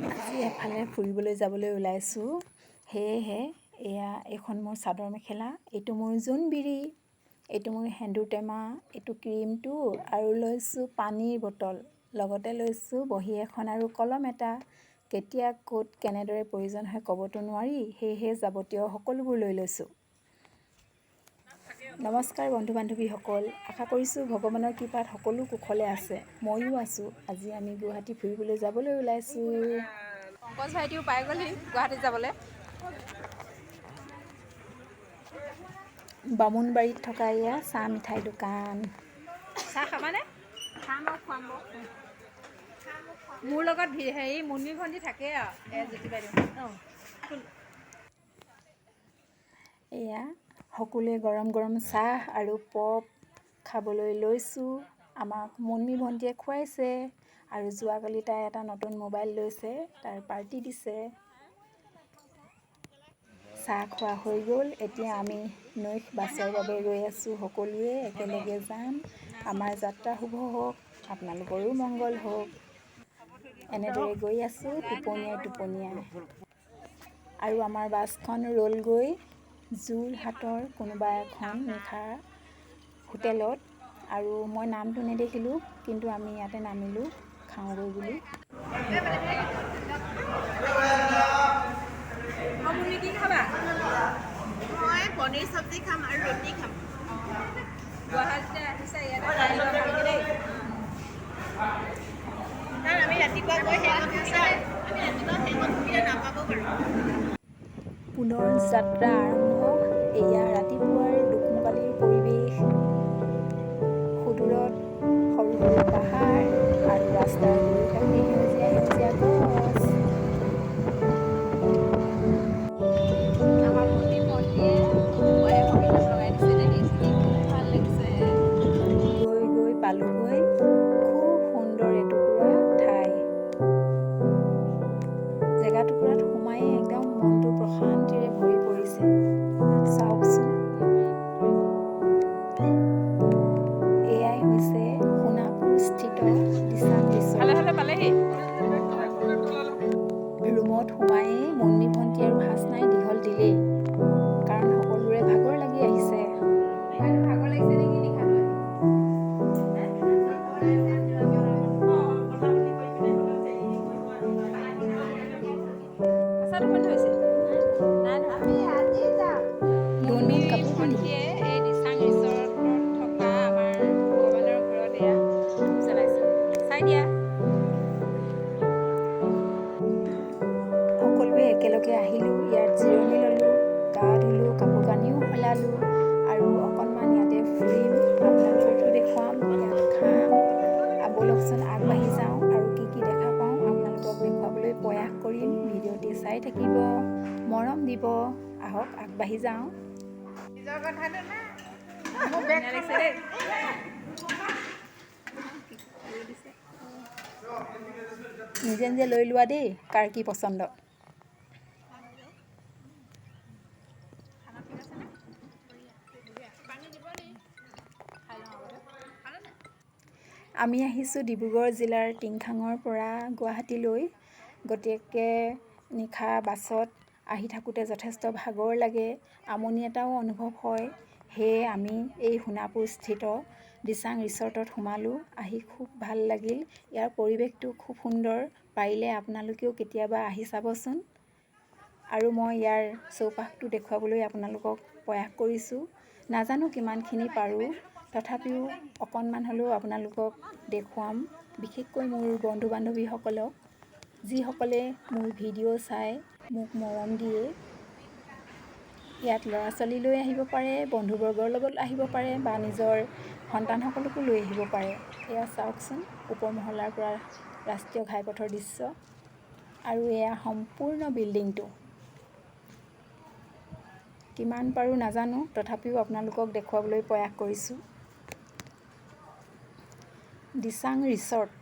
আজি এফালে ফুৰিবলৈ যাবলৈ ওলাইছোঁ। সেয়েহে এয়া এইখন মোৰ চাদৰ মেখেলা, এইটো মোৰ জোনবিৰি, এইটো মোৰ সেন্দুৰ টেমা, এইটো ক্ৰীমটো আৰু লৈছোঁ পানীৰ বটল, লগতে লৈছোঁ বহী এখন আৰু কলম এটা। কেতিয়া ক'ত কেনেদৰে প্ৰয়োজন হয় ক'বতো নোৱাৰি, সেয়েহে যাৱতীয় সকলোবোৰ লৈ লৈছোঁ। নমস্কাৰ বন্ধু বান্ধৱীসকল, আশা কৰিছোঁ ভগৱানৰ কৃপাত সকলো কুশলে আছে, ময়ো আছোঁ। আজি আমি গুৱাহাটী ফুৰিবলৈ যাবলৈ ওলাইছোঁ। পংকজ ভাইটিও পাই গ'লহি গুৱাহাটীত যাবলৈ। বামুণবাৰীত থকা এয়া চাহ মিঠাই দোকান। চাহ খাবানে? মোৰ লগত হেৰি মুন্মি ভণ্টি থাকে আৰু এই জ্যোতি বাইদেউ। এয়া সকলোৱে গৰম গৰম চাহ আৰু পপ খাবলৈ লৈছোঁ। আমাক মুন্মি ভণ্টিয়ে খুৱাইছে আৰু যোৱাকালি তাই এটা নতুন মোবাইল লৈছে, তাৰ পাৰ্টি দিছে। চাহ খোৱা হৈ গ'ল, এতিয়া আমি নৈশ বাছৰ বাবে ৰৈ আছোঁ। সকলোৱে একেলগে যাম। আমাৰ যাত্ৰা শুভ হওক, আপোনালোকৰো মংগল হওক। এনেদৰে গৈ আছোঁ টোপনিয়াই টোপনিয়াই। আৰু আমাৰ বাছখন ৰ'লগৈ যোৰহাটৰ কোনোবা এখন নিশা হোটেলত। আৰু মই নামটো নেদেখিলোঁ, কিন্তু আমি ইয়াতে নামিলোঁ খাওঁগৈ বুলি। মুন্মি কি খাবা? মই পনীৰ চব্জি খাম আৰু ৰুটি খাম। গুৱাহাটীতে আহিছা, ইয়াতে খাই লোৱা ভালকে দেই। কাৰণ আমি ৰাতিপুৱা গৈ সেইকণ সুবিধা আমি ৰাতিপুৱা সেইকণ সুবিধা নাপাব পাৰোঁ। পুনৰ যাত্ৰা আৰম্ভ। এয়া ৰাতিপুৱাৰ দোকমোকালিৰ পৰিৱেশ। সুদূৰত সৰু সৰু পাহাৰ আৰু ৰাস্তাৰ দুয়োকাষে সেউজীয়া সেউজীয়া গছ। আমাৰ মুন্মি ভণ্টিয়ে মেকআপ লগাই দিছে দেই, খুব ভাল লাগিছে। গৈ গৈ পালোগৈ খুব সুন্দৰ এটুকুৰা ঠাই। জেগা টুকুৰাত সোমায়ে একদম মনটো প্ৰশান্তিৰে ভৰি পৰিছে। চাওকচোন, এয়াই হৈছে সোণাপুৰস্থিত দিচাং ভালে ৰিচৰ্ট। ভালে পালেহি। ৰুমত সোমায়েই মুন্মি ভণ্টি আৰু হাচনাই দীঘল দিলেই, কাৰণ সকলোৰে ভাগৰ লাগি আহিছে। বাইদেউ ভাগৰ লাগিছে নেকি নিশাটো? সঁচা টোপনি ধৰিছে? নাই ধৰা। লোন মুন্মি কাপোৰ পিন্ধি ভণ্টিয়ে এই দিচাং ৰিচৰ্টত থকা আমাৰ ভগৱানৰ ঘৰত এয়া ধূপ জ্বলাইছে। চাই দিয়া। সকলোৱে একেলগে আহিলোঁ, ইয়াত জিৰণি ল'লোঁ, গা ধুলোঁ, কাপোৰ কানিও সলালোঁ আৰু অকণমান ইয়াতে ফুৰিম, আপোনালোককো দেখুৱাম, ইয়াত খাম। ব'লকচোন আগবাঢ়ি যাওঁ আৰু কি কি দেখা পাওঁ আপোনালোকক দেখুৱাবলৈ প্ৰয়াস কৰিম। ভিডিঅ'টি চাই থাকিব, মৰম দিব। আহক আগবাঢ়ি যাওঁ। নিজৰ কথাটো না। ধুনীয়া লাগিছে দেই। নিজে নিজে লৈ লোৱা দেই, কাৰ কি পচন্দ। আমি আহিছোঁ ডিব্ৰুগড় জিলাৰ টিংখাঙৰ পৰা গুৱাহাটীলৈ। গতিকে নিশা বাছত আহি থাকোঁতে যথেষ্ট ভাগৰ লাগে, আমনি এটাও অনুভৱ হয়। সেয়ে আমি এই সোণাপুৰস্থিত দিচাং ৰিচৰ্টত সোমালোঁ। আহি খুব ভাল লাগিল। ইয়াৰ পৰিৱেশটো খুব সুন্দৰ, পাৰিলে আপোনালোকেও কেতিয়াবা আহি চাবচোন। আৰু মই ইয়াৰ চৌপাশটো দেখুৱাবলৈ আপোনালোকক প্ৰয়াস কৰিছোঁ। নাজানো কিমানখিনি পাৰোঁ, তথাপিও অকণমান হ'লেও আপোনালোকক দেখুৱাম। বিশেষকৈ মোৰ বন্ধু বান্ধৱীসকলক, যিসকলে মোৰ ভিডিঅ' চাই মোক মৰম দিয়ে। ইয়াত ল'ৰা ছোৱালী লৈ আহিব পাৰে, বন্ধুবৰ্গৰ লগত আহিব পাৰে বা নিজৰ সন্তানসকলকো লৈ আহিব পাৰে। এয়া চাওকচোন ওপৰ মহলাৰ পৰা ৰাষ্ট্ৰীয় ঘাইপথৰ দৃশ্য আৰু এয়া সম্পূৰ্ণ বিল্ডিংটো। কিমান পাৰোঁ নাজানো, তথাপিও আপোনালোকক দেখুৱাবলৈ প্ৰয়াস কৰিছোঁ। দিচাং ৰিচৰ্ট,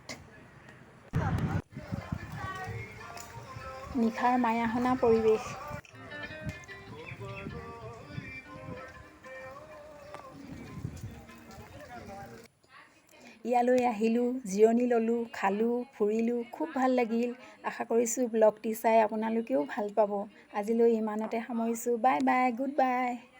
নিশাৰ মায়াসনা পৰিৱেশ। ইয়ালৈ আহিলোঁ, জিৰণি ল'লোঁ, খালোঁ, ফুৰিলোঁ, খুব ভাল লাগিল। আশা কৰিছোঁ ব্লগটি চাই আপোনালোকেও ভাল পাব। আজিলৈ ইমানতে সামৰিছোঁ। Bye bye, good bye.